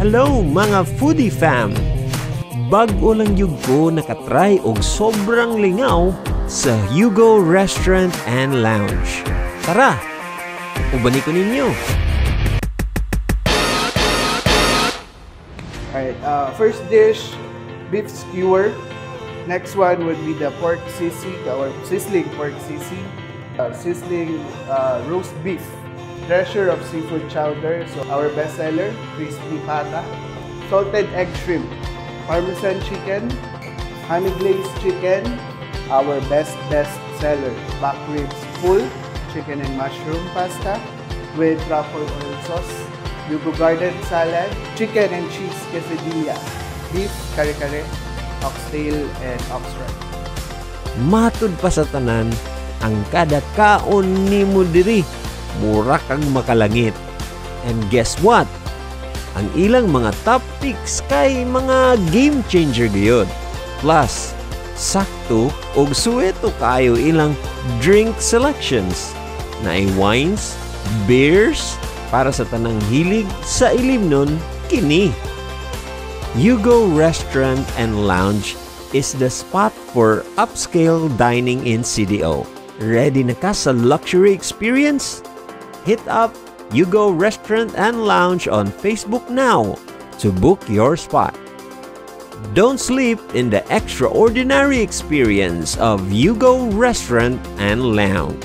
Hello, mga foodie fam! Bag-o lang gyud ko nakatry og sobrang lingaw sa Hugo Restaurant and Lounge. Tara! Ubani ko ninyo! Alright, first dish, beef skewer. Next one would be the pork sisig or sizzling pork sisig. Sizzling roast beef. Treasure of seafood chowder. So our bestseller, crispy pata. Salted egg shrimp. Parmesan chicken. Honey glazed chicken. Our best seller, back ribs full chicken and mushroom pasta with truffle oil sauce. Yugo garden salad, chicken and cheese quesadilla, beef kare-kare, oxtail and ox rice. Matud pa sa tanan, ang kada kaon nimo diri, mura kang makalangit. And guess what? Ang ilang mga top picks kay mga game changer gyud. Plus, sakto og suweto kaayo ilang drink selections. Naay wines, beers, para sa tanang hilig sa ilimnon kini. Hugo Restaurant and Lounge is the spot for upscale dining in CDO. Ready na ka sa luxury experience? Hit up Hugo Restaurant and Lounge on Facebook now to book your spot. Don't sleep in the extraordinary experience of Hugo Restaurant and Lounge.